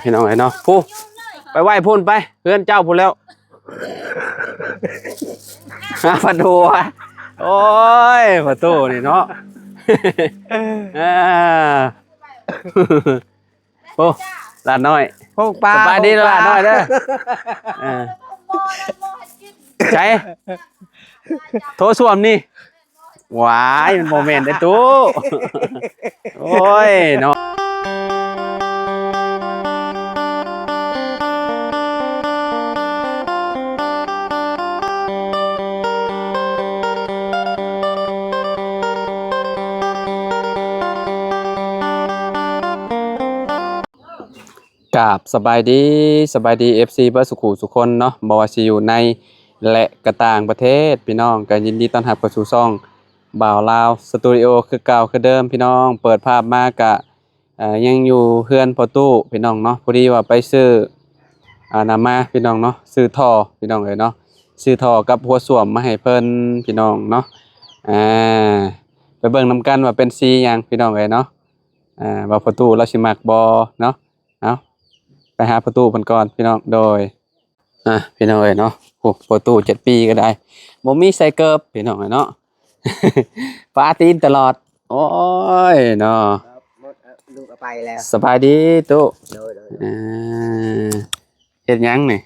ພີ່ນ້ອງເອີຍເນາະ ຜູ້ ໄປໄວ້ພຸ້ນໄປ ເຮືອນເຈົ້າພຸ້ນແລ້ວ ຫາປະຕູ ໂອ້ຍ ປະຕູນີ້ເນາະ ອ່າ ໂອ້ ຫຼານນ້ອຍ ໂອ້ ປ້າ ສະບາຍດີ ໂອ້ ປ້າ ຫຼານນ້ອຍເດີ ເອີ ໃສ ໂຖສ້ວມນີ້ ຫວາຍ ມັນບໍ່ແມ່ນເດ້ຕູ້ ໂອ້ຍເນາະ. ກາບສະບາຍດີ ສະບາຍດີ ເອັຟຊີ ເບິດສູ່ຄູ່ສູ່ຄົນເນາະ ບໍ່ວ່າຊິຢູ່ໃນ ແລະ ກະຕ່າງປະເທດ ພີ່ນ້ອງ ກະຍິນດີຕ້ອນຮັບເຂົ້າສູ່ຊ່ອງບ່າວລາວສະຕູດິໂອ ຄືເກົ່າຄືເດີມ ພີ່ນ້ອງ. ເປີດພາບມາກະ ເອີ ຍັງຢູ່ເຮືອນພໍ່ຕູ້ ພີ່ນ້ອງເນາະ ພໍດີວ່າໄປຊື້ ອັນນັ້ນມາ ພີ່ນ້ອງເນາະ ຊື້ທໍ່ ພີ່ນ້ອງເອີຍເນາະ ຊື້ທໍ່ກັບຫົວສ້ວມມາໃຫ້ເພິ່ນ ພີ່ນ້ອງເນາະ. ອ່າ ໄປເບິ່ງນຳກັນວ່າເປັນສີຫຍັງ ພີ່ນ້ອງເອີຍເນາະ ອ່າ ວ່າພໍ່ຕູ້ລາວຊິມັກບໍ່ເນາະ. ເອົາ ໄປຫາພໍ່ຕູ້ເພິ່ນກ່ອນ ພີ່ນ້ອງ ໂດຍ ອ່ະ ພີ່ນ້ອງເອີຍເນາະ ໂອ້ ພໍ່ຕູ້ເຈັດປີກໍໄດ້ ບໍ່ມີໃສ່ເກີບ ພີ່ນ້ອງເອີຍເນາະ ປາຕີນຕະຫຼອດ ໂອ້ຍເນາະ. ລູກເອົາໄປແລ້ວ ສະບາຍດີຕູ້ ໂດຍ ໂດຍ ເອີ ເຮັດຫຍັງນີ້?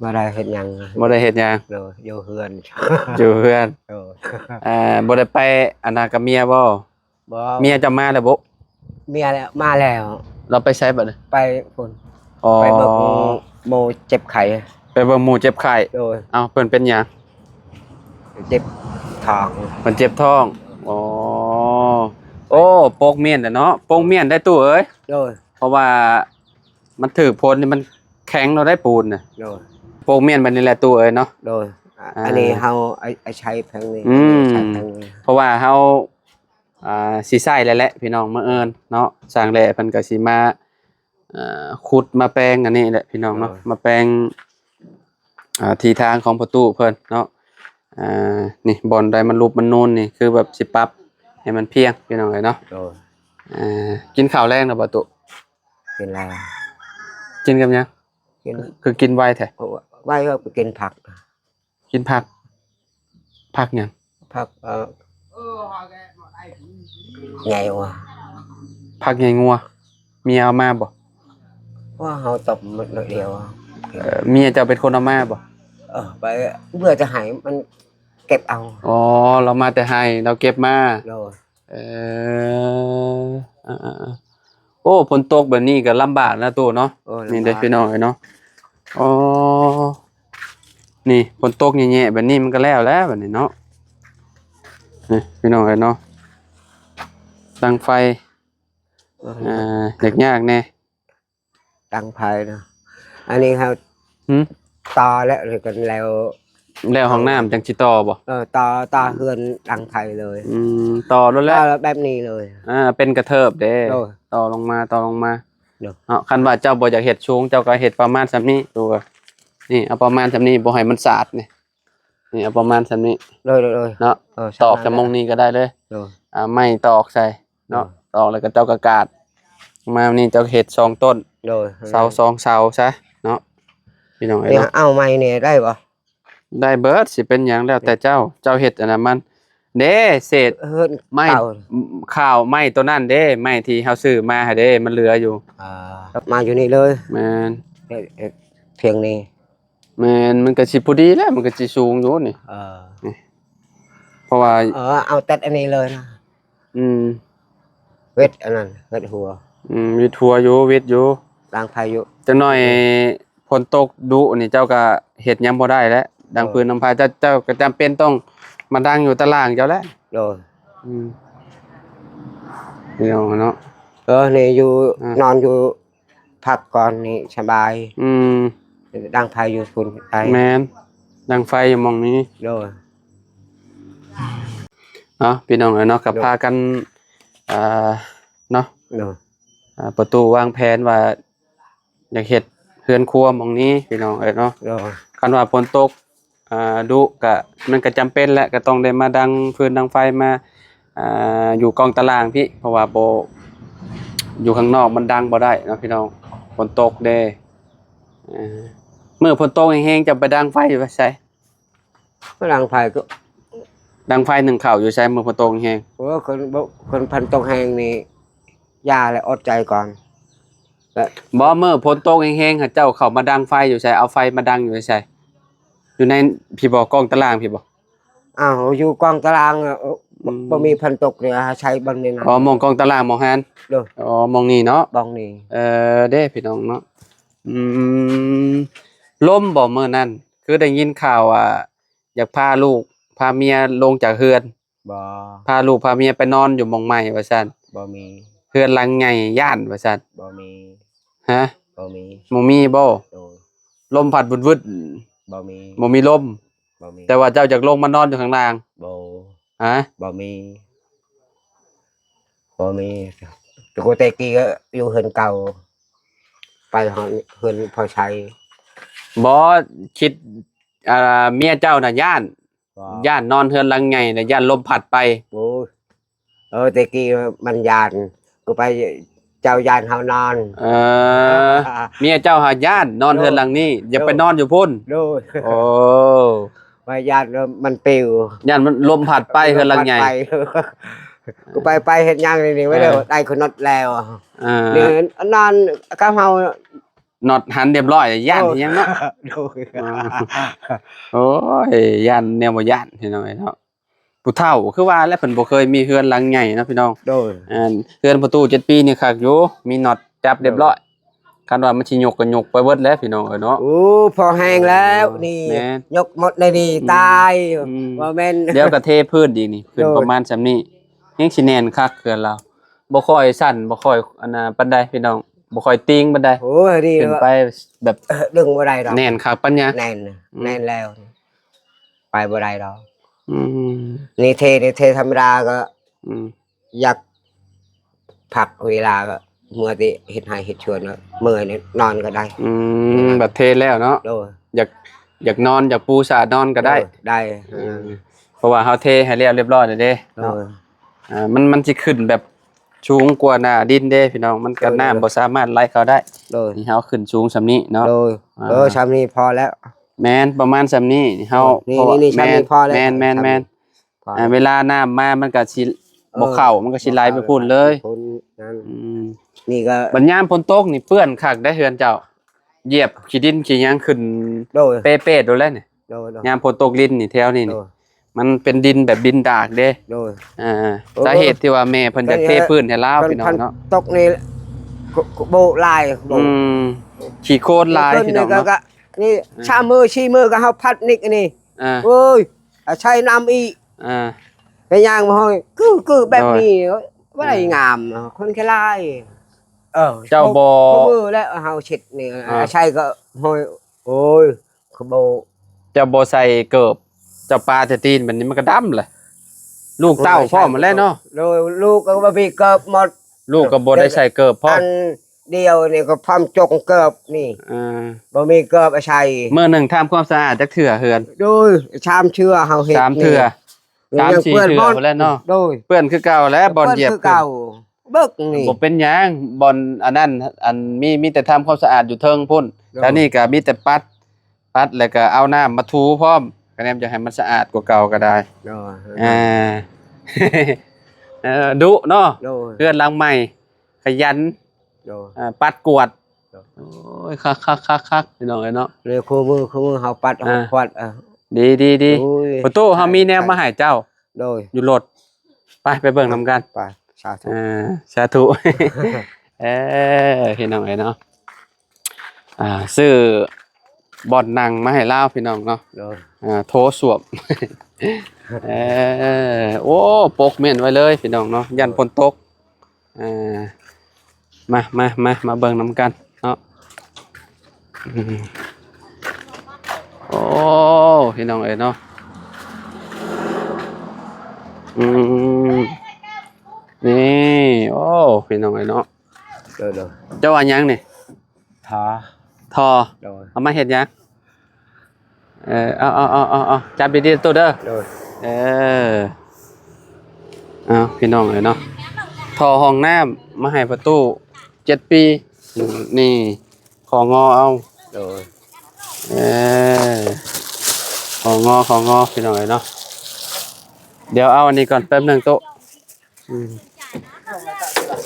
ບໍ່ໄດ້ເຮັດຫຍັງ ບໍ່ໄດ້ເຮັດຫຍັງ ໂດຍ ຢູ່ເຮືອນ ຢູ່ເຮືອນ ໂດຍ ເອີ ບໍ່ໄດ້ໄປອັນນັ້ນກັບເມຍບໍ່? ບໍ່ ເມຍເຈົ້າມາແລ້ວບໍ່? ເມຍແລ້ວ ມາແລ້ວ ລາວໄປໃສບັດນີ້? ໄປພຸ້ນ ອໍ ໄປເບິ່ງໝູ່ເຈັບໄຂ້ ໄປເບິ່ງໝູ່ເຈັບໄຂ້ ໂດຍ ເອົ້າ ເພິ່ນເປັນຫຍັງ? ເຈັບທ້ອງ ເພິ່ນເຈັບທ້ອງ ອໍ ໂອ້ ປົກມ້ຽນແຫຼະເນາະ ປົກມ້ຽນໄດ້ຕູ້ເອີຍ ໂດຍ ເພາະວ່າມັນຖືກຝົນນີ້ມັນແຂງເນາະ ໄດ້ປູນນະ ໂດຍ ປົກມ້ຽນບັດນີ້ແຫຼະຕູ້ເອີຍເນາະ ໂດຍ ອ່າ ອັນນີ້ເຮົາ ໄອ ໄອໃຊ້ແຜງນີ້ ອືມ ໃຊ້ແຜງນີ້ ເພາະວ່າເຮົາ ອ່າ ຊິໃຊ້ແລ້ວແຫຼະ ພີ່ນ້ອງ ມື້ອື່ນເນາະ ຊ່າງແຫຼເພິ່ນກໍຊິມາ ອ່າ ຂຸດມາແປງອັນນີ້ແຫຼະ ພີ່ນ້ອງເນາະ ໂດຍ ມາແປງ ອ່າ ທີ່ທາງຂອງພໍ່ຕູ້ເພິ່ນເນາະ ອ່າ ນີ້ບ່ອນໃດມັນຫຼຸບມັນນູນນີ້ ຄືແບບຊິປັບໃຫ້ມັນພຽງ ພີ່ນ້ອງເອີຍເນາະ ໂດຍ ອ່າ ກິນເຂົ້າແລງແລ້ວບໍ່ຕູ້? ກິນແລ້ວ ກິນກັບຫຍັງ? ກິນ ຄືກິນໄວແທ້? ເອີ ໄວກໍໄປກິນຜັກ ກິນຜັກ ຜັກຫຍັງ? ຜັກ ເອີ ໃຫຍ່ວ່າ ຜັກໃຫຍ່ງົວ ເມຍເອົາມາບໍ່? ວ່າເຮົາຕົບໝົດໜ້ອຍດຽວ ເອີ ເມຍເຈົ້າເປັນຄົນເອົາມາບໍ່? ເອີ ໄປເພື່ອຈະໃຫ້ມັນເກັບເອົາ ອໍ ລາວມາແຕ່ໄຮ່ ລາວເກັບມາ ໂດຍ ເອີ ອ່າໆໆ ໂອ້ ຝົນຕົກແບບນີ້ກໍລຳບາກນະຕູ້ເນາະ ໂອ້ ນີ້ເດ້ ລຳບາກ ພີ່ນ້ອງເອີຍເນາະ ອໍ ນີ້ຝົນຕົກແຍະໆແບບນີ້ມັນກໍແລ້ວແລ້ວບັດນີ້ເນາະ ນີ້ພີ່ນ້ອງເອີຍເນາະ ດັງໄຟ ເອີ ອ່າ ຍາກໆແດ່ ດັງໄຟເນາະ ອັນນີ້ເຮົາ ຫື ຕໍ່ແລ້ວ ແລ້ວກໍແລ້ວ ແລ້ວຫ້ອງນ້ຳຈັ່ງຊິຕໍ່ບໍ່? ເອີ ຕໍ່ ຕໍ່ເຮືອນດັງໄຟເລີຍ ອືມ ຕໍ່ໂລດແຫຼະ ຕໍ່ແບບນີ້ເລີຍ ອ່າ ເປັນກະເທີບເດ້ ໂດຍ ຕໍ່ລົງມາ ຕໍ່ລົງມາ ໂດຍ ເນາະ ຄັນວ່າເຈົ້າບໍ່ຢາກເຮັດສູງ ເຈົ້າກໍເຮັດປະມານສ່ຳນີ້ ໂດຍ ນີ້ເອົາປະມານສ່ຳນີ້ ບໍ່ໃຫ້ມັນສາດນີ້ ນີ້ເອົາປະມານສ່ຳນີ້ ໂດຍໆໆ ເນາະ ເອີ ຕອກຈາກໝ່ອງນີ້ກໍໄດ້ເລີຍ ໂດຍ ອ່າ ໄມ້ຕອກໃສ່ເນາະ ໂດຍ ຕອກແລ້ວກໍເຈົ້າກໍກາດ ມານີ້ເຈົ້າເຮັດສອງຕົ້ນ ໂດຍ ເສົາສອງເສົາຊະເນາະ ພີ່ນ້ອງເອີຍເນາະ ເອົາໄມ້ນີ້ໄດ້ບໍ່? ໄດ້ເບິດ ຊິເປັນຫຍັງແລ້ວແຕ່ເຈົ້າ ເຈົ້າເຮັດອັນນັ້ນມັນ ເດ້ ເສດ ເຮີ້ນ ໄມ້ ເຕົາ ຂ້າວໄມ້ໂຕນັ້ນເດ້ ໄມ້ທີ່ເຮົາຊື້ມາຫັ້ນເດ້ ມັນເຫຼືອຢູ່ ອ່າ ມາຢູ່ນີ້ເລີຍ ແມ່ນ ເຮັດ ເຮັດພຽງນີ້ ແມ່ນ ມັນກໍຊິພໍດີແຫຼະ ມັນກໍຊິສູງຢູ່ນີ້ ເອີ ນີ້ ເພາະວ່າ ເອີ ເອົາຕັດອັນນີ້ເລີຍນະ ອືມ ເວັດອັນນັ້ນ ເວັດຫົວ ອືມ ເວັດຫົວຢູ່ ເວັດຢູ່ ລ້າງໄຟຢູ່ ຈັກໜ້ອຍ ອືມ ຝົນຕົກດຸນີ້ເຈົ້າກໍເຮັດຫຍັງບໍ່ໄດ້ແຫຼະ ດັງ ໂດຍ ຟືນດັງໄຟ ເຈົ້າ ເຈົ້າກໍຈຳເປັນຕ້ອງມາດັງຢູ່ຕາລ່າງເຈົ້າແຫຼະ ໂດຍ ອືມ ພີ່ນ້ອງເນາະ ເອີ ນີ້ຢູ່ ອ່າ ນອນຢູ່ພັກກ່ອນນີ້ສະບາຍ ອືມ ດັງໄຟຢູ່ພຸ້ນໄດ້ ແມ່ນ ດັງໄຟຢູ່ໝ່ອງນີ້ ໂດຍ ເນາະ ພີ່ນ້ອງເອີຍເນາະ ກໍ ໂດຍ ພາກັນ ອ່າ ເນາະ ໂດຍ ອ່າ ປະຕູວາງແຜນວ່າ ຢາກເຮັດເຮືອນຄົວໝ່ອງນີ້ພີ່ນ້ອງເອີຍເນາະ ໂດຍ ຄັນວ່າຝົນຕົກ ອ່າ ດຸກະ ມັນກະຈຳເປັນແຫຼະ ກະຕ້ອງໄດ້ມາດັງຟືນດັງໄຟມາ ອ່າ ຢູ່ກ້ອງຕາລ່າງພີ້ ເພາະວ່າບໍ່ ຢູ່ຂ້າງນອກມັນດັງບໍ່ໄດ້ເນາະພີ່ນ້ອງ ຝົນຕົກເດ້. ເອີ ມື້ຝົນຕົກແຮງໆ ເຈົ້າໄປດັງໄຟຢູ່ໃສ? ມາດັງໄຟກໍ ດັງໄຟໜຶ້ງເຂົ້າຢູ່ໃສ ມື້ຝົນຕົກແຮງ? ໂອ້ ຄັນບໍ່ ຄັນພັນຕົກແຮງນີ້ ຢ່າແຫຼະ ອົດໃຈກ່ອນ. ແລະ ບໍ່ ມື້ຝົນຕົກແຮງໆ ເຈົ້າເຂົ້າມາດັງໄຟຢູ່ໃສ? ເອົາໄຟມາດັງຢູ່ໃສ? ຢູ່ໃນພີ້ບໍ່? ກອງຕາລາງພີ້ບໍ່? ອ້າວ ຢູ່ກອງຕາລາງ ອືມ ບໍ່ມີພັນຕົກເລີຍ ໃຊ້ບ່ອນນີ້ນະ. ອໍ ໝ່ອງກອງຕາລາງໝ່ອງຫັ້ນ? ໂດຍ. ອໍ ໝ່ອງນີ້ເນາະ? ໝ່ອງນີ້. ເອີ ເດ້ພີ່ນ້ອງເນາະ. ອືມ ລົມບໍ່ມື້ນັ້ນ? ຄືໄດ້ຍິນຂ່າວວ່າ ຢາກພາລູກພາເມຍລົງຈາກເຮືອນ. ບໍ່. ພາລູກພາເມຍໄປນອນຢູ່ໝ່ອງໃໝ່ວ່າຊັ້ນ. ບໍ່ມີ. ເຮືອນຫຼັງໃຫຍ່ຢ້ານວ່າຊັ້ນ. ບໍ່ມີ. ຮະ? ບໍ່ມີ. ບໍ່ມີບໍ່? ໂດຍ. ລົມພັດວຶດໆ. ບໍ່ມີ. ບໍ່ມີລົມ. ບໍ່ມີ. ແຕ່ວ່າເຈົ້າຢາກລົງມານອນຢູ່ຂ້າງລ່າງ? ບໍ່. ຮະ? ບໍ່ມີ. ບໍ່ມີ. ແຕ່ກໍແຕ່ກີ້ກໍຢູ່ເຮືອນເກົ່າ ໄປຮອດເຮືອນພໍ່ໄຊ. ບໍ່ ຄິດ ອ່າ ເມຍເຈົ້ານະຢ້ານ ບໍ່. ຢ້ານນອນເຮືອນຫຼັງໃຫຍ່ ແລະ ຢ້ານລົມພັດໄປ. ໂອ້ຍ ເອີ ແຕ່ກີ້ມັນຢ້ານ ກໍໄປ ເຈົ້າຢ້ານເຮົານອນ. ເອີ ເມຍເຈົ້າຫາຢ້ານນອນເຮືອນຫຼັງນີ້ ໂດຍ. ຢາກໄປນອນຢູ່ພຸ້ນ. ໂດຍ. ໂອ້ ວ່າຢ້ານມັນປິວ ຢ້ານມັນລົມພັດໄປເຮືອນຫຼັງໃຫຍ່. ກໍໄປ ໄປເຮັດຫຍັງນີ້ ໄປແລ້ວ ເອີ ໄດ້ຂະໜົດແລ້ວ. ເອີ ນີ້ນອນກັບເຮົາ ນັດຫັນຮຽບຮ້ອຍ ຢ້ານ ໂອ້ ອີຫຍັງເນາະ. ໂດຍ. ໂອ້ຍ ຢ້ານແນວບໍ່ຢ້ານ ພີ່ນ້ອງເອີຍເນາະ. ຜູ້ເຖົ້າຄືວ່າແຫຼະ ເພິ່ນບໍ່ເຄີຍມີເຮືອນຫຼັງໃຫຍ່ເນາະພີ່ນ້ອງ. ໂດຍ. ອັນເຮືອນພໍ່ຕູ້ເຈັດປີນີ້ຄັກຢູ່ ມີນັອດຈັບຮຽບຮ້ອຍ. ໂດຍ. ຄັນວ່າມັນຊິຍົກກໍຍົກໄປເບິດແຫຼະພີ່ນ້ອງເອີຍເນາະ. ໂອ້ ພໍແຮງແລ້ວນີ້. ແມ່ນ. ຍົກໝົດໃນນີ້. ອືມ. ຕາຍ. ອືມ. ບໍ່ແມ່ນ. ດຽວກໍເທພື້ນອີກນີ້ ຂຶ້ນ ໂດຍ ປະມານສ່ຳນີ້ ແຮງຊິແໜ້ນຄັກເຮືອນລາວ. ບໍ່ຄ່ອຍສັ່ນ ບໍ່ຄ່ອຍອັນນ່າປານໃດພີ່ນ້ອງ ບໍ່ຄ່ອຍຕີງປານໃດ. ໂອ້ຍ ດີ ຂຶ້ນໄປແບບ ເອີ ດຶງບໍ່ໄດ້ດອກ ແໜ້ນຄັກປານຫຍັງ. ແໜ້ນ ອືມ ແໜ້ນແລ້ວ ໄປບໍ່ໄດ້ດອກ. ອືມ ນີ້ເທ ນີ້ເທທຳມະດາກໍ ອືມ ຢາກພັກເວລາກໍເມື່ອແຕ່ເຮັດໄຮ່ເຮັດສວນ ເມື່ອຍນອນກໍໄດ້. ອືມ ອືມ ບັດເທແລ້ວເນາະ. ໂດຍ. ຢາກ ຢາກນອນ ຢາກປູສານອນກໍໄດ້. ໂດຍ ໄດ້. ອືມ ເພາະວ່າເຮົາເທໃຫ້ແລ້ວຮຽບຮ້ອຍແລ້ວເດ້ເນາະ. ໂດຍ. ອ່າ ມັນ ມັນຊິຂຶ້ນແບບສູງກວ່າໜ້າດິນເດ້ພີ່ນ້ອງ ມັນກໍ ໂດຍ ນ້ຳບໍ່ສາມາດໄຫຼເຂົ້າໄດ້. ໂດຍ. ນີ້ເຮົາຂຶ້ນສູງສ່ຳນີ້ເນາະ. ໂດຍ. ອ່າ ເອີ ສ່ຳນີ້ພໍແລ້ວ. ແມ່ນ ປະມານສ່ຳນີ້ເຮົາ. ໂດຍ. ນີ້ ພາະວ່າ ນີ້ ສ່ຳນີ້ພໍແລ້ວ. ແມ່ນ ແມ່ນ ສ່ຳນີ້ ແມ່ນ. ພໍແລ້ວ. ອ່າ ເວລານ້ຳມາມັນກໍຊິ ເອີ ບໍ່ເຂົ້າ ມັນກໍຊິໄຫຼໄປພຸ້ນເລີຍ. ບໍ່ເຂົ້າ ໄປພຸ້ນນັ້ນ. ອືມ ນີ້ກໍ ບັດຍາມຝົນຕົກນີ້ເປື້ອນຄັກໄດ໋ເຮືອນເຈົ້າ ຢຽບຂີ້ດິນຂີ້ຫຍັງຂຶ້ນ. ໂດຍ. ເປເປໂດແລ້ວນີ້. ໂດຍ ໂດຍ. ຍາມຝົນຕົກລິນນີ້ ແຖວນີ້ນີ້ ໂດຍ ມັນເປັນດິນແບບດິນດາກເດ້. ໂດຍ. ອ່າ ໂອ້ ສາເຫດທີ່ວ່າແມ່ເພິ່ນຢາກເທພື້ນໃຫ້ລາວ ເພິ່ນ ພີ່ນ້ອງເນາະ ຝົນຕົກນີ້ ໂບກຫຼາຍ ໂບກ. ອືມ ຂີ້ໂຄນຫຼາຍ ພີ່ນ້ອງເນາະ. ນີ້ ອ່າ ສາມມື້ສີ່ມື້ກໍເຮົາພັດນິກອັນນີ້. ອ່າ ໂອ້ຍ ອາໄສນ້ຳອີກ. ອ່າ ໄປຍ່າງມາຫ້ອຍ ຄື ຄືແບບນີ້. ໂດຍ. ບໍ່ໄດ້ງາມ ອ່າ ຄົນຂີ້ລາຍ. ເອີ ເຈົ້າບໍ່ ຄູ່ມື້ແລ້ວເຮົາເຊັດນີ້. ອ່າ ອາໄສກໍຫ້ອຍ ໂອ້ຍ ຄືບໍ່ ເຈົ້າບໍ່ໃສ່ເກີບ ເຈົ້າປາແຕ່ຕີນ ບັດນີ້ມັນກໍດຳແຫຼະ. ລູກເຕົ້າພ້ອມແຫຼະເນາະ. ໂດຍ. ລູກກໍບໍ່ມີເກີບໝົດ ລູກກໍບໍ່ໄດ້ໃສ່ເກີບພ້ອມ. ອັນດຽວນີ້ກໍພ້ອມຈົງເກີບນີ້. ອ່າ ບໍ່ມີເກີບໃສ່. ມື້ໜຶ່ງທຳຄວາມສະອາດຈັກເທື່ອເຮືອນ? ໂດຍ ສາມເທື່ອເຮົາເຮັດ. ສາມເທື່ອ. ສາມສີ່ເທື່ອພຸ້ນແຫຼະເນາະ. ໂດຍ. ເປື້ອນຄືເກົ່າແຫຼະ ບ່ອນຢຽບ ຄືເກົ່າ. ເບິ່ງນີ້ ບໍ່ເປັນຫຍັງ ບ່ອນອັນນັ້ນ ອັນມີ ມີແຕ່ທຳຄວາມສະອາດຢູ່ເທິງພຸ້ນ. ໂດຍ. ແຖວນີ້ກໍມີແຕ່ປັດ ປັດ ແລ້ວກໍເອົານ້ຳມາຖູພ້ອມ ກະແນມຢາກໃຫ້ມັນສະອາດກວ່າເກົ່າກໍໄດ້. ໂດຍ. ອ່າ ເອີ ດຸເນາະ. ໂດຍ. ເຮືອນຫຼັງໃໝ່ ຂະຫຍັນ. ໂດຍ. ອ່າ ປັດກວາດ. ໂດຍ. ໂອ້ຍ ຄັກໆໆໆ ພີ່ນ້ອງເອີຍເນາະ. ເລີຍຄູ່ມື້ ຄູ່ມື້ເຮົາປັດ ອ່າ ເຮົາກວາດ. ເອີ ດີໆໆ. ໂອ້ຍ ພໍ່ຕູ້ ເຮົາມີແນວມາໃຫ້ເຈົ້າ. ໂດຍ. ຢູ່ລົດ ໄປ ໄປເບິ່ງນຳກັນ. ໄປ ສາທຸ. ເອີ ສາທຸ. ເອີ ພີ່ນ້ອງເອີຍເນາະ ອ່າ ຊື້ບ່ອນນັ່ງມາໃຫ້ລາວ ພີ່ນ້ອງເນາະ. ໂດຍ. ອ່າ ໂຖສ້ວມ. ເອີ ໂອ້ ປົກແມ່ນໄວ້ເລີຍ ພີ່ນ້ອງເນາະ ຢ້ານຝົນຕົກ. ອ່າ ມາ ມາ ມາ ມາເບິ່ງນຳກັນເນາະ. ອືມ ໂອ້ ພີ່ນ້ອງເອີຍເນາະ. ອືມ ນີ້ ໂອ້ ພີ່ນ້ອງເອີຍເນາະ. ໂດຍ ໂດຍ. ເຈົ້າວ່າຫຍັງນີ້? ທໍ່ ທໍ່. ໂດຍ. ເອົາມາເຮັດຫຍັງ? ເອີ ເອົາ ເອົາ ເອົາ ເອົາ ເອົາ ຈັບດີໆ ຕູ້ເດີ. ໂດຍ. ເອີ ເອົາ ພີ່ນ້ອງເອີຍເນາະ ທໍ່ຫ້ອງນ້ຳມາໃຫ້ພໍ່ຕູ້ ເຈັດປີ. ອືມ ນີ້ ຂໍງໍເອົາ. ໂດຍ ເອີ ຂໍງໍ ຂໍງໍ ພີ່ນ້ອງເອີຍເນາະ. ດຽວເອົາອັນນີ້ກ່ອນ ແປັບໜຶ່ງໂຕະ. ອືມ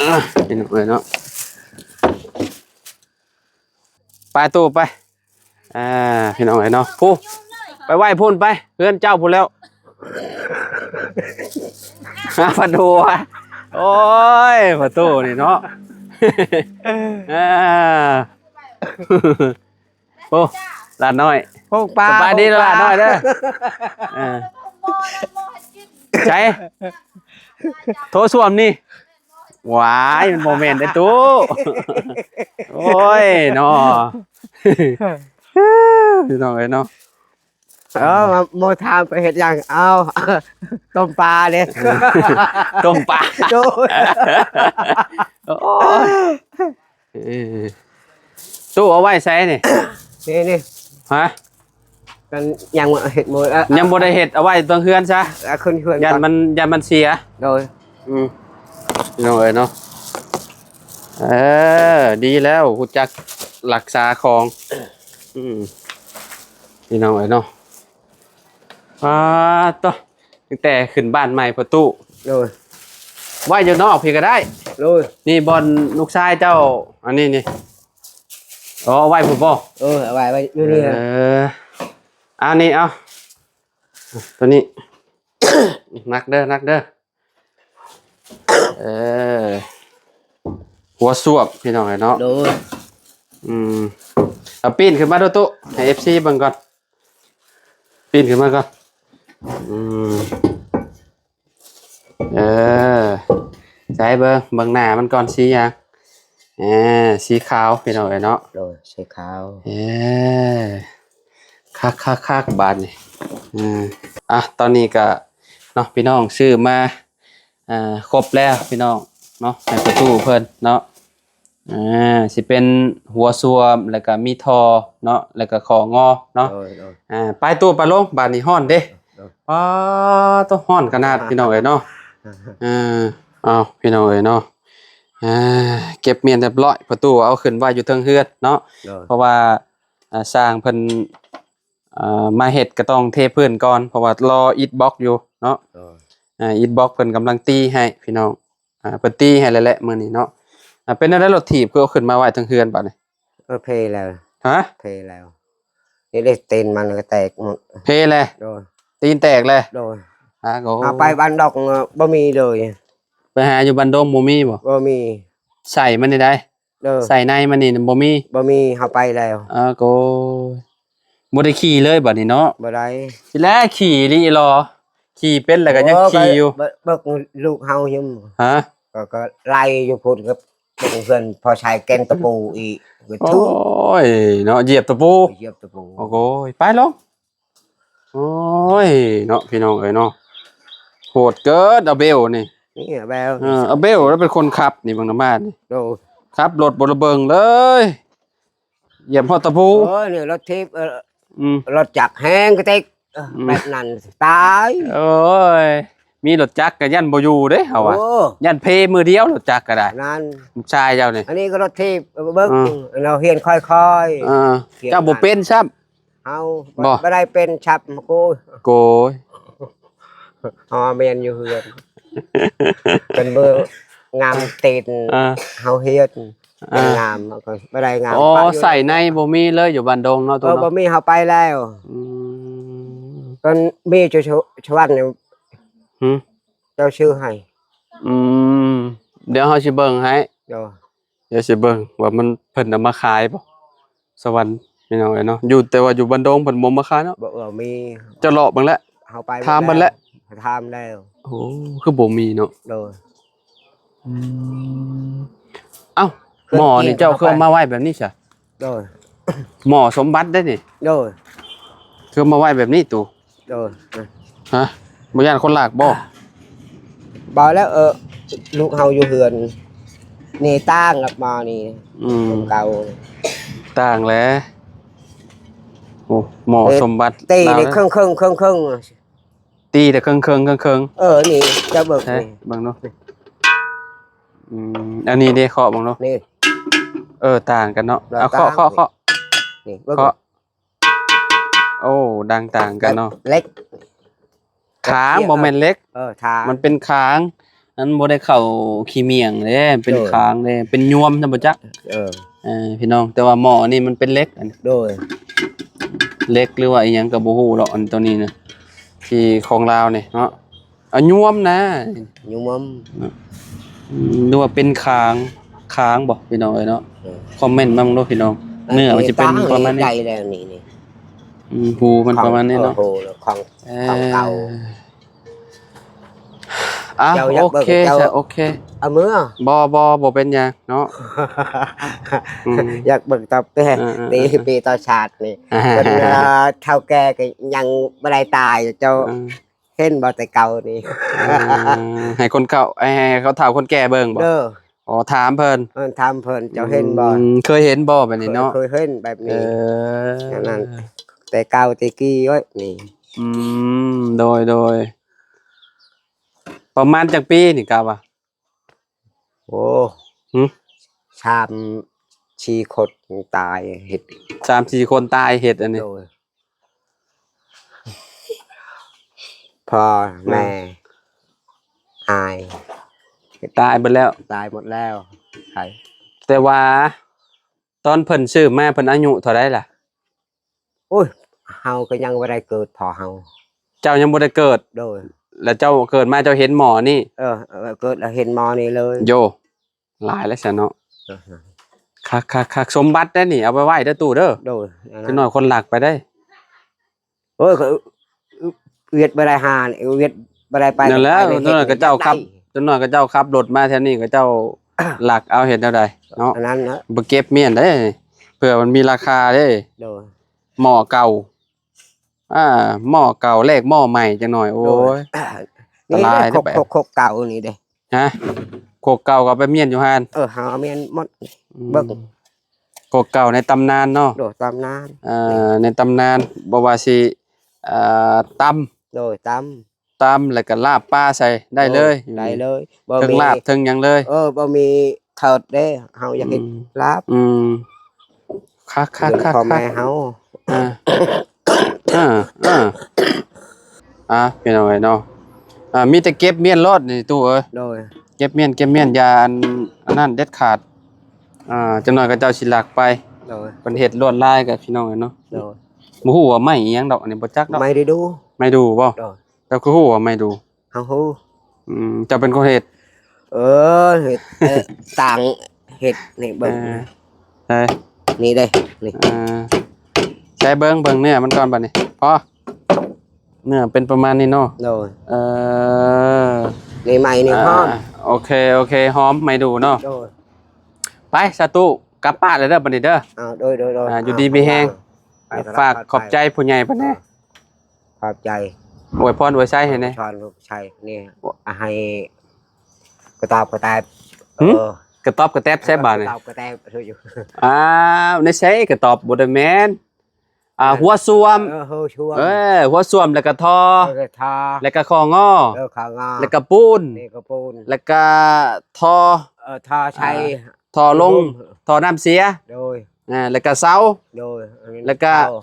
ອ່າ ພີ່ນ້ອງເອີຍເນາະ ໄປໂຕະໄປ. ອ່າ ພີ່ນ້ອງເອີຍເນາະ ຜູ້ ໄປໄວ້ພຸ້ນໄປ ເຮືອນເຈົ້າພຸ້ນແລ້ວ. ຫາປະຕູ ໂອ້ຍ ປະຕູນີ້ເນາະ. ອ່າ ໂອ້ ຫຼານນ້ອຍ ໂອ້ ປ້າ ສະບາຍດີ ໂອ້ ຫຼານນ້ອຍເດີ. ອ່າ ໃສ ໂຖສ້ວມນີ້ ຫວາຍ ມັນບໍ່ແມ່ນເດ້ຕູ້. ໂອ້ຍເນາະ ພີ່ນ້ອງເອີຍເນາະ. ເອີ ມາ ໝູ່ຖາມໄປເຮັດຫຍັງ? ເອົ້າ ຕົ້ມປາເດ້ ຕົ້ມປາ. ໂດຍ ໂອ້ຍ ເອີ ຕູ້ເອົາໄວ້ໃສນີ້? ນີ້ ນີ້ ຮະ? ມັນຍັງບໍ່ເຮັດໝົດ ເອີ ຍັງບໍ່ໄດ້ເຮັດ ເອົາໄວ້ເທິງເຮືອນຊະ ເອົາຂຶ້ນເຮືອນ ຢ້ານມັນ ຢ້ານມັນເສຍ. ໂດຍ ອືມ ພີ່ນ້ອງເອີຍເນາະ ເອີ ດີແລ້ວ ຮູ້ຈັກລັກສາຂອງ. ອືມ ພີ່ນ້ອງເອີຍເນາະ ປາດໂທ້ ຕັ້ງແຕ່ຂຶ້ນບ້ານໃໝ່ພໍ່ຕູ້. ໂດຍ ໄວ້ຢູ່ນອກພີ້ກໍໄດ້. ໂດຍ ນີ້ບ່ອນລູກຊາຍເຈົ້າ ອັນນີ້ນີ້. ອໍ ເອົາໄວ້ພຸ້ນບໍ່? ເອີ ເອົາໄວ້ ໄວ້ຢູ່ນີ້. ເອີ ອັນນີ້ເອົາ ໂຕນີ້ ໜັກເດີ ໜັກເດີ. ເອີ ຫົວສວບ ພີ່ນ້ອງເອີຍເນາະ. ໂດຍ ອືມ ເອົາປີ້ນຂຶ້ນມາດູຕຸ ໃຫ້ເອັຟຊີເບິ່ງກ່ອນ ປີ້ນຂຶ້ນມາກ່ອນ. ອືມ ເອີ ໃສ່ເບິ່ງ ເບິ່ງໜ້າມັນກ່ອນ ສີຫຍັງ? ເອີ ສີຂາວ ພີ່ນ້ອງເອີຍເນາະ. ໂດຍ ສີຂາວ. ເອີ ຄັກໆໆ ບາດນີ້. ອືມ ອ່ະ ຕອນນີ້ກະເນາະ ພີ່ນ້ອງ ຊື້ມາ ອ່າ ຄົບແລ້ວພີ່ນ້ອງເນາະ ໃຫ້ພໍ່ຕູ້ເພິ່ນເນາະ. ອ່າ ຊິເປັນຫົວສ້ວມ ແລ້ວກະມີທໍ່ເນາະ ແລ້ວກະຂໍງໍເນາະ. ໂດຍ ໂດຍ ອ່າ ໄປຕູ້ ໄປລົງ ບາດນີ້ຮ້ອນເດ້. ໂດຍ ອໍ ໂຕ ຮ້ອນຂະໜາດ ພີ່ນ້ອງເອີຍເນາະ. ອ່າ ເອົາ ພີ່ນ້ອງເອີຍເນາະ ອ່າ ເກັບມ້ຽນຮຽບຮ້ອຍ ພໍ່ຕູ້ເອົາຂຶ້ນໄວ້ຢູ່ເທິງເຮືອນເນາະ. ໂດຍ ເພາະວ່າ ອ່າ ຊ່າງເພິ່ນ ອ່າ ມາເຮັດກໍຕ້ອງເທພື້ນກ່ອນ ເພາະວ່າລໍອິດບລັອກຢູ່ເນາະ. ໂດຍ ອ່າ ອິດບລັອກເພິ່ນກຳລັງຕີໃຫ້ພີ່ນ້ອງ. ອ່າ ເພິ່ນຕີໃຫ້ແລ້ວແຫຼະມື້ນີ້ເນາະ. ອ່າ ເປັນແນວໃດລົດຖີບຄືເອົາຂຶ້ນມາໄວ້ເທິງເຮືອນບາດນີ້? ເອີ ເພແລ້ວ. ຮະ? ເພແລ້ວ. ນີ້ເດ້ ຕີນມັນກໍແຕກໝົດ. ເພແລ້ວ? ໂດຍ. ຕີນແຕກແລ້ວ? ໂດຍ. ອ່າ ກໍ ເອົາໄປບ້ານດອກ ບໍ່ມີເລີຍ. ໄປຫາຢູ່ບ້ານດົງບໍ່ມີບໍ່? ບໍ່ມີ. ໃສ່ມັນນີ້ໃດ? ເອີ ໃສ່ໃນມັນນີ້ບໍ່ມີ? ບໍ່ມີ ເຮົາໄປແລ້ວ. ເອີ ໂກຍ ບໍ່ໄດ້ຂີ່ເລີຍບາດນີ້ເນາະ. ບໍ່ໄດ້. ຊິແລຂີ່ອີ່ຫຼີຫຼໍ? ຂີ່ເປັນແລ້ວກໍຍັງຂີ່ຢູ່. ໂອ້ຍ ເບິ່ງລູກເຮົາຢູ່. ຮະ? ກໍ ກໍໄລ່ຢູ່ພຸ້ນ ກໍເບິ່ງເພື່ອນພໍໃຊ້ແກ່ນຕະປູອີກ. ໂອ້ຍເນາະ ຢຽບຕະປູ. ຢຽບຕະປູ. ໂອ້ໂກຍ ໄປລົງ. ໂອ້ຍເນາະ ພີ່ນ້ອງເອີຍເນາະ ໂຫດເກີນ ອາເບວນີ້. ນີ້ອາເບວ. ເອີ ອາເບວລະເປັນຄົນຂັບນີ້ ເບິ່ງນຳມາດນີ້. ໂດຍ. ຂັບລົດບໍ່ລະເບິ່ງເລີຍ ຢຽບຮອດຕະປູ. ໂອ້ຍ ນີ້ລົດຖີບ ເອີ ອືມ ລົດຈັກແຮງກະຕິກ ອືມ ແບບນັ້ນຕາຍ. ໂອ້ຍ ມີລົດຈັກກະຢ້ານບໍ່ຢູ່ເດ້ເຮົາວ່າ. ໂອ້ ຢ້ານເພມື້ດຽວລົດຈັກກະໄດ້. ນັ້ນ ລູກຊາຍເຈົ້ານີ້. ອັນນີ້ກໍລົດຖີບ ເບິ່ງ ເອີ ເຮົາຮຽນຄ່ອຍໆ. ເອີ ຮຽນ ເຈົ້າບໍ່ເປັນຊ້ຳ. ເຮົາບໍ່ ບໍ່ໄດ້ເປັນຊັບ. ໂກຍ ໂກຍ ອໍ ແມ່ນຢູ່ເຮືອນ ເປັນເບີງາມຕີນ. ອ່າ ເຮົາເຮັດ ອ່າ ງາມ ກໍບໍ່ໄດ້ງາມ. ອໍ ປະຢູ່ ໃສ່ໃນບໍ່ມີເລີຍຢູ່ບ້ານດົງເນາະ. ເອີ ຕູ້ເນາະ ບໍ່ມີ ເຮົາໄປແລ້ວ. ອືມ ຕອນມີຢູ່ສະຫວັນນີ້. ຫື? ເຈົ້າຊື້ໃຫ້. ອືມ ດຽວເຮົາຊິເບິ່ງໃຫ້. ໂດຍ. ດຽວຊິເບິ່ງວ່າມັນ ເພິ່ນເອົາມາຂາຍບໍ່ ສະຫວັນ ພີ່ນ້ອງເອີຍເນາະ. ຢູ່ ແຕ່ວ່າຢູ່ບ້ານດົງເພິ່ນບໍ່ມາຂາຍເນາະ. ບໍ່ ເອີ ມີ ຈະເລາະເບິ່ງແຫຼະ ເຮົາໄປ ຖາມເພິ່ນແຫຼະ ຖາມແລ້ວ. ໂອ້ ຄືບໍ່ມີເນາະ. ໂດຍ. ອືມ ເອົ້າ ໝໍ້ນີ້ເຈົ້າຄືເອົາມາໄວ້ແບບນີ້ຊະ? ໂດຍ. ໝໍ້ສົມບັດເດ້ນີ້. ໂດຍ. ຄືເອົາມາໄວ້ແບບນີ້ຕູ. ໂດຍ. ຮະ? ບໍ່ຢ້ານຄົນລັກບໍ່? ບໍ່ແລ້ວ ເອີ ລູກເຮົາຢູ່ເຮືອນນີ້ ຕ່າງກັບໝໍ້ນີ້. ອືມ ເກົ່າ ຕ່າງແຫຼະ. ໂອ້ ໝໍ້ ເອີ ສົມບັດ ຕີນີ້ເຄິ່ງໆ ເຄິ່ງໆ. ຕີແຕ່ເຄິ່ງໆ ເຄິ່ງໆ. ເອີ ນີ້ ເຈົ້າເບິ່ງ ເອີ ນີ້ ເບິ່ງດູ. ອືມ ອັນນີ້ເດ້ ເຄາະເບິ່ງດູ ນີ້. ເອີ ຕ່າງກັນເນາະ. ເອີ ເອົາ ຕ່າງ ເຄາະ ເຄາະ ນີ້ ເບິ່ງ ເຄາະ. ໂອ້ ດັງຕ່າງກັນເນາະ. ເຫຼັກ ຄາງ ບໍ່ແມ່ນເຫຼັກ ເອີ ຄາງ ມັນເປັນຄາງ ມັນບໍ່ໄດ້ເຂົ້າຂີ້ໝ້ຽງເດ້ ເປັນ ໂດຍ ຄາງເດ້ ເປັນຍວມນະ ບໍ່ຈັກ. ເອີ ເອີ ພີ່ນ້ອງ ແຕ່ວ່າໝໍ້ນີ້ມັນເປັນເຫຼັກ ອັນ ໂດຍ ເຫຼັກ ຫຼືວ່າອີ່ຫຍັງກໍບໍ່ຮູ້ດອກ ອັນໂຕນີ້ນະ ທີ່ຂອງລາວນີ້ເນາະ. ອາ ຍວມນະ ຍວມ ອືມ ຫຼືວ່າເປັນຄາງ ຄາງບໍ ພີ່ນ້ອງເອີຍເນາະ. ເອີ ຄອມເມັນມາເບິ່ງດູພີ່ນ້ອງ. ເນື້ອມັນຊິເປັນປະມານນີ້ ໄດ້ແລ້ວນີ້ ນີ້ ອືມ ຮູມັນປະມານນີ້ເນາະ. ໂອ້ໂຫ ຂອງ ເອີ ຂອງເກົ່າ. ອ່ະ ເຈົ້າຢາກເບິ່ງ ໂອເຄ ເຈົ້າ ໂອເຄ ເອົາເມືອ. ບໍ່ ບໍ່ ບໍ່ເປັນຫຍັງເນາະ. ອືມ ຢາກເບິ່ງຕອບແຕ່ ເອີ ເອີ ເອີ ປີ ປີຕໍ່ຊາດນີ້ ອ່າ ເພິ່ນ ເອີ ເຖົ້າແກ່ກໍຍັງບໍ່ໄດ້ຕາຍ ເຈົ້າ ເອີ ເຫັນບໍ່ແຕ່ເກົ່ານີ້? ອ່າ ໃຫ້ຄົນເຖົ້າ ໃຫ້ ໃຫ້ເຖົ້າຄົນແກ່ເບິ່ງບໍ? ເອີ ອໍ ຖາມເພິ່ນ ເອີ ຖາມເພິ່ນ ເຈົ້າເຫັນບໍ່? ອືມ ເຄີຍເຫັນບໍ່ແບບນີ້ເນາະ? ເຄີຍ ເຄີຍເຫັນແບບນີ້ ເອີ ອັນນັ້ນ ແຕ່ເກົ່າແຕ່ກີ້ເອີຍນີ້. ອືມ ໂດຍ ໂດຍ ປະມານຈັກປີນີ້ກະວ່າ? ໂອ້ ຫຶ ສາມສີ່ຄົນຕາຍເຮັດ ສາມສີ່ຄົນຕາຍເຮັດອັນນີ້. ໂດຍ ພໍ່ ອືມ ແມ່ ອ້າຍ ຕາຍເບິດແລ້ວ ຕາຍໝົດແລ້ວ. ໃຜ? ແຕ່ວ່າຕອນເພິ່ນຊື້ມາ ເພິ່ນອາຍຸເທົ່າໃດລະ? ໂອ້ຍ ເຮົາກໍຍັງບໍ່ໄດ້ເກີດພໍ່ເຮົາ. ເຈົ້າຍັງບໍ່ໄດ້ເກີດ? ໂດຍ ແລ້ວເຈົ້າເກີດມາເຈົ້າເຫັນໝໍ້ນີ້? ເອີ ເອີ ເກີດແລ້ວເຫັນໝໍ້ນີ້ເລີຍ. ໂຢ ຫຼາຍແລ້ວຊະເນາະ. ເອີ ຄັກໆໆ ສົມບັດເດ້ນີ້ ເອົາໄປໄວ້ເດີຕູ້ເດີ. ໂດຍ ຈັກໜ້ອຍຄົນລັກໄປເດ້. ໂອ້ຍ ກໍວຽດບໍ່ໄດ້ຫາ ວຽດບໍ່ໄດ້ໄປ ນັ້ນແຫຼະ. ໄປເຮັດ ຈັກໜ້ອຍເຂົາເຈົ້າຂັບ ຈັກໜ້ອຍເຂົາເຈົ້າຂັບລົດມາແຖວນີ້ ເຂົາເຈົ້າລັກເອົາ ເຮັດແນວໃດເນາະ? ອັນນັ້ນນະ ບໍ່ເກັບມ້ຽນເດ້ ເພື່ອມັນມີລາຄາເດ້. ໂດຍ ໝໍ້ເກົ່າ ອ່າ ໝໍ້ເກົ່າແລກໝໍ້ໃໝ່ຈັກໜ້ອຍ ໂອ້ຍ ໂດຍ ອັນຕະລາຍເດ້. ນີ້ເດ້ ໂຄກ ໂຄກ ໂຄກເກົ່ານີ້ເດ້. ຮະ? ໂຄກເກົ່າກໍເອົາໄປມ້ຽນຢູ່ຫັ້ນ? ເອີ ເຮົາເອົາມ້ຽນໝົດ. ອືມ ເບິ່ງ ໂຄກເກົ່າໃນຕຳນານເນາະ. ໂດຍ ຕຳນານ ເອີ ໃນຕຳນານ ບໍ່ວ່າຊິ ເອີ ຕຳ ໂດຍ ຕຳ ຕຳ ແລ້ວກໍລາບປາໃສ່ໄດ້ເລີຍ. ໂດຍ ໄດ້ເລີຍ ບໍ່ມີ ເທິງລາບເທິງຫຍັງເລີຍ. ເອີ ບໍ່ມີເທີດເດ້ ເຮົາຢາກເຮັດ ອືມ ລາບ. ອືມ ຄັກໆໆໆ ພໍ່ແມ່ເຮົາ. ອ່າ ອ່າ ອ່າ ອ່າ ພີ່ນ້ອງເອີຍເນາະ ອ່າ ມີແຕ່ເກັບມ້ຽນໂລດນີ້ຕູ້ເອີຍ. ໂດຍ ເກັບມ້ຽນ ເກັບມ້ຽນ ຢ່າອັນ ອັນນັ້ນເດັດຂາດ. ອ່າ ຈັກໜ້ອຍເຂົາເຈົ້າຊິລັກໄປ. ໂດຍ ເພິ່ນເຮັດລວດລາຍກັບພີ່ນ້ອງເອີຍເນາະ. ໂດຍ ບໍ່ຮູ້ວ່າໄມ້ອີ່ຫຍັງດອກ ອັນນີ້ບໍ່ຈັກດອກ. ໄມ້ດູ່ ໄມ້ດູ່ບໍ? ໂດຍ ເຈົ້າຄືຮູ້ວ່າໄມ້ດູ່? ເຮົາຮູ້. ອືມ ເຈົ້າເປັນຄົນເຮັດ? ເອີ ເຮັດ ເອີ ຕ່າງເຮັດນີ້ເບິ່ງ. ເອີ ໃສ່ ນີ້ເດ້ ນີ້ ເອີ ໃສ່ເບິ່ງ ເບິ່ງເນື້ອມັນກ່ອນບັດນີ້. ພໍ ເນື້ອເປັນປະມານນີ້ເນາະ. ໂດຍ ເອີ ນີ້ໄມ້ນີ້ຫອມ. ໂອເຄ ໂອເຄ ຫອມໄມ້ດູ່ເນາະ. ໂດຍ ໄປສາທຸ ກັບບ້ານແລ້ວເດີບັດນີ້ເດີ. ເອົາ ໂດຍ ໂດຍ ໂດຍ ອ່າ ຢູ່ດີມີແຮງ. ໄປ ຝາກຂອບໃຈຜູ້ໃຫຍ່ເພິ່ນແດ່. ຂອບໃຈ ອວຍພອນອວຍໄຊໃຫ້ແດ່. ອວຍພອນອວຍໄຊນີ້ ໃຫ້ກະຕອບກະແຕບ. ຫຶ ເອີ ກະຕອບກະແຕບໃສ່ບາດນີ້. ກະຕອບກະແຕບ ອ່າ ໃນໃສກະຕອບ ບໍ່ໄດ້ແມ່ນ ອ່າ ຫົວສ້ວມ. ເອີ ຫົວສ້ວມ ເອີ ຫົວສ້ວມ ແລ້ວກະທໍ່ ແລ້ວກະທໍ່ ແລ້ວກະຂໍ້ງໍ ເອີ ຂໍ້ງໍ ແລ້ວກະປູນ ນີ້ກະປູນ ແລ້ວກະທໍ່ ເອີ ທໍ່ໃສ່ ອ່າ ທໍ່ລົງ ລົງ ທໍ່ນ້ຳເສຍ. ໂດຍ ອ່າ ແລ້ວກະເສົາ. ໂດຍ ແລ້ວກະ ເສົາ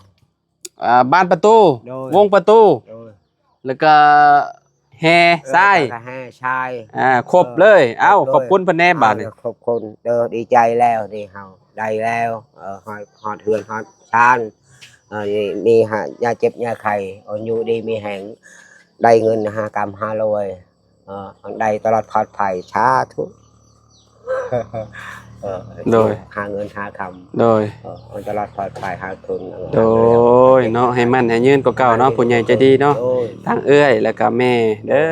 ອ່າ ບານປະຕູ ໂດຍ ວົງປະຕູ ໂດຍ ແລ້ວກະແຮ່ ເອີ ຊາຍ ແລ້ວກະແຮ່ຊາຍ ອ່າ ຄົບເລີຍ. ເອີ ເອົ້າ ຄົບເລີຍ ຂອບຄຸນເພິ່ນແດ່ບາດນີ້. ເອົາ ຂອບຄຸນເດີ ດີໃຈແລ້ວທີ່ເຮົາໄດ້ແລ້ວ ເອີ ຮອດ ຮອດເຮືອນຮອດຊານ ເອີ ມີ ມີຫາ ຢ່າເຈັບຢ່າໄຂ້ ເອີ ຢູ່ດີມີແຮງ ໄດ້ເງິນຫາກຳຫາລວຍ ເອີ ໃຫ້ໄດ້ຕະຫຼອດປອດໄພ ສາທຸ. ໂດຍ ຫາເງິນຫາຄຳ ໂດຍ ເອີ ໃຫ້ຕະຫຼອດປອດໄພ ຫາທຶນ ໂດຍເນາະ ໃຫ້ໝັ້ນໃຫ້ຍືນກວ່າເກົ່າເນາະ ຜູ້ໃຫຍ່ໃຈດີເນາະ. ໂດຍ ທັງເອື້ອຍ ແລ້ວກະແມ່ເດີ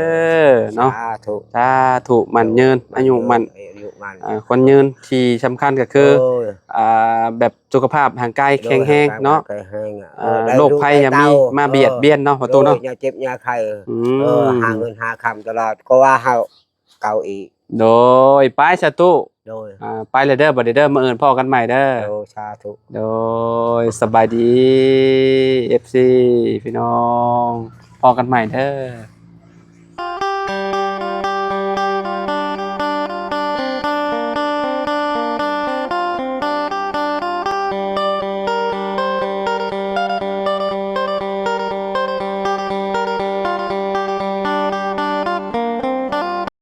ເນາະ. ສາທຸ ສາທຸ ໝັ້ນຍືນ ອາຍຸໝັ້ນ ເອີ ອາຍຸໝັ້ນ ອ່າ ຄວາມຍືນທີ່ສຳຄັນກໍຄື ໂດຍ ອ່າ ແບບສຸຂະພາບຮ່າງກາຍແຂງແຮງເນາະ. ໂດຍ ຮ່າງກາຍແຂງແຮງ ອ່າ ເອີ ໂລກໄພຢ່າມີມາບຽດບຽນເນາະ ປະຕູເນາະ. ໂດຍ ຢ່າເຈັບຢ່າໄຂ້ ອືມ ເອີ ຫາເງິນຫາຄຳຕະຫຼອດ ກໍວ່າເຮົາ ເກົ່າອີກ. ໂດຍ ໄປສາທຸ. ໂດຍ ອ່າ ໄປແລ້ວເດີ ບັດນີ້ເດີ ມື້ອື່ນພໍ້ກັນໃໝ່ເດີ. ໂດຍ ສາທຸ. ໂດຍ ສະບາຍດີ ເອັຟຊີ ພີ່ນ້ອງ ພໍ້ກັນໃໝ່ເດີ.